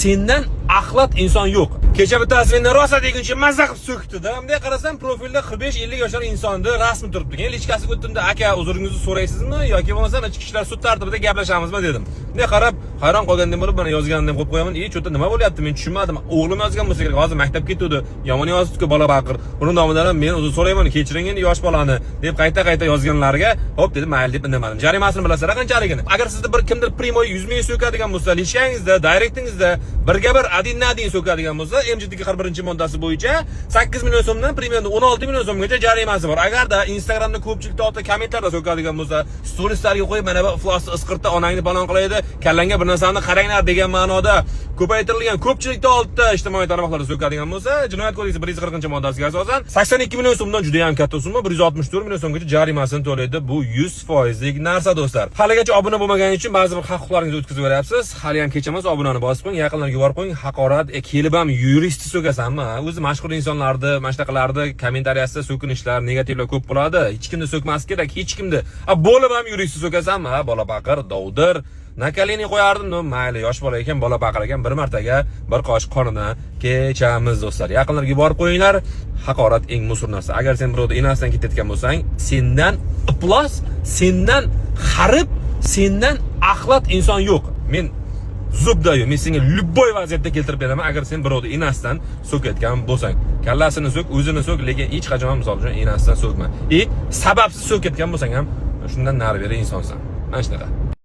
Sendan axlat inson yo'q. Kecha bittasi mendan rosa deguncha mazza qilib so'kdi-da. Bunday qarasam, profilda 45-50 yoshlar insonni rasmi turibdi. Keyin личка siga o'tdimda, "Aka, uzringizni so'raysizmi yoki bo'lmasam ichki ishlar sud tartibida gaplashamizmi?" dedim. Bunday qarab, hayron qolgandim bo'lib, mana yozgandim qo'yib qo'yaman. "E, чё-то nima bo'lyapti? Men tushunmadim. O'g'lim yozgan bo'lsa kerak. Hozir maktabga ketuvdi. Yomon yozibdi-ku bola baqir. Uni nomidan ham men uzr so'rayman, kechiring endi yosh bolani" deb qayta-qayta yozganlariga, "Hop" dedim, mayli deb indamadim. Jarimasini bilasizlar qanchaligini. Agar sizni bir kimdir прямой 100 ming so'kadigan bo'lsa, личка ngizda, directingizda birga bir один на один so'kadigan bo'lsa, MJT 41-moddasi bo'yicha 8 million so'mdan примерно 16 million so'mgacha jarimasi bor. Agarda Instagramda ko'pchilikda oldida kommentlarda so'kadigan bo'lsa, storieslarga qo'yib, "Mana bu iflosni isqirtda onangni balon qilaydi, kallangga bir narsani qaranglar" degan ma'noda ko'paytirilgan ko'pchilikda oldida ijtimoiy tarmoqlarda so'kadigan bo'lsa, Jinoyat kodeksi 140-moddasiga asosan 82 million so'mdan juda ham katta summa, 164 million so'mgacha jarimasini to'laydi. Bu 100% lik narsa, do'stlar. Haligacha obuna bo'lmaganingiz uchun ba'zi bir haq-huquqlaringizni o'tkazib beryapsiz. Hali ham kech emas, obunani bosib qo'ying, yaqinlarga yuborib qo'ying. Haqorat, kelib ham yuristni so'kasanmi? O'zi mashhur insonlarni, mana shunaqalarni kommentariyasida so'kinishlar, negativlar ko'p bo'ladi. Hech kimni so'kmaslik kerak, hech kimni. A bo'lib ham yuristni so'kasanmi? Ha, bola paqir, dovdir. На колени qo'yardim, но, mayli, yosh bola ekan, bola paqir ekan, bir martaga bir qoshiq qonidan kechamiz, do'stlar. Yaqinlarga yuborib qo'yinglar. Haqorat eng мусор narsa. Agar sen birovni enasidan ketayotgan bo'lsang, sendan iflos, sendan harib, sendan axlat inson yo'q. Men зуб даю, men senga любой vaziyatda keltirib beraman, agar sen birovni enasidan so'kayotgan bo'lsang. Kallasini so'k, o'zini so'k, lekin hech qachon ham, misol uchun, enasidan so'kma. И sababsiz so'kayotgan bo'lsang ham, shundan nari beri insonsan. Mana shunaqa.